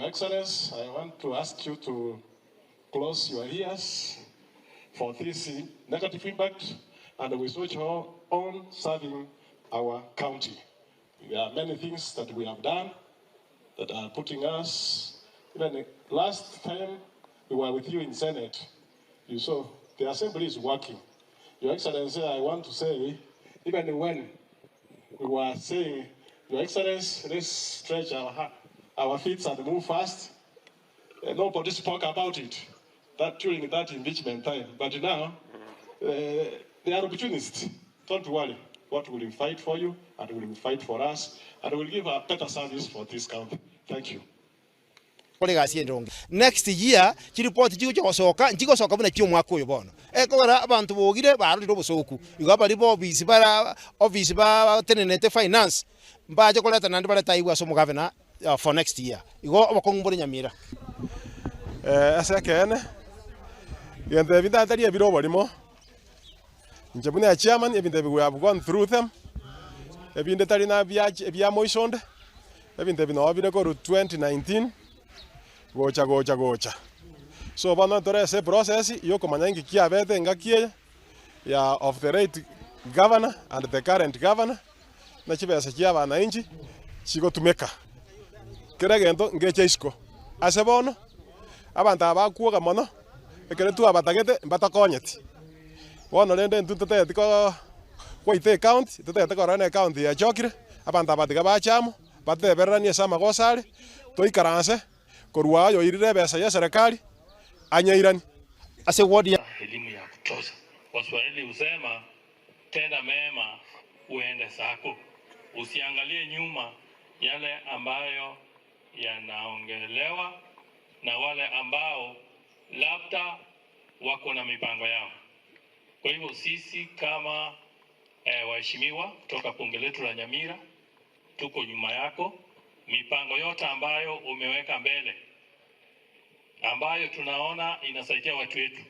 Your Excellency, I want to ask you to close your ears for this negative impact and we switch on serving our county. There are many things that we have done that are putting us, even last time we were with you in Senate, you saw the assembly is working. Your Excellency, I want to say, even when we were saying, Your Excellency, let's stretch our feet and move fast, nobody spoke about it that during that impeachment time. But now, they are opportunists. Don't worry. What will fight for you and will fight for us and will give a better service for this county. Thank you. Kore egasi endonge next year chiripoti chigocha gosoka nchigosoka buna chia omwaka oyo bono. Ekogera abanto bogire barorire obosoku igo abari ba ofisi bara ofisi batenenete finance mbache koreta naende bareta aigwe ase omogavana for next year. Igo obokong'u mbore Nyamira. Ase ekeene, egento ebi ntatari ebire oborimo, inche buna echairman ebinto ebi we have gone through them, ebinde tari na biach ebia moiso onde, ebinto ebi nabo bire korwa 2019 gocha gocha gocha. So bono tore ase eprocess ya okomanya inki kiabete engaki eye ya of the late governor and the current governor, na chibesa chia abananchi chigotumeka. Kera egento ngeche isiko. Ase bono, abanto aba bakwoga mono, ekero twabatagete mbatakonyeti. Bono rende intwe totagete ko gwaita ecounty, totagete korora na ecounty yachokire, abanto aba tiga bache amo, batebereranie ase amagoso are, toikaranse, korwa aye oirire ebesa ya eserekari, anyeirani. Ase ward ya elimu ya kutosha. Waswahili husema tenda mema uende zako, usiangalie nyuma yale ambayo yanaongelewa na wale ambao labda wako na mipango yao. Kwa hivyo sisi kama waheshimiwa kutoka bunge letu la Nyamira tuko nyuma yako. Mipango yote ambayo umeweka mbele ambayo tunaona inasaidia watu wetu,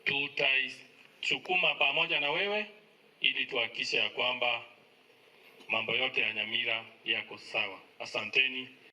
tutaisukuma pamoja na wewe ili tuhakikishe ya kwamba mambo yote ya Nyamira yako sawa. Asanteni.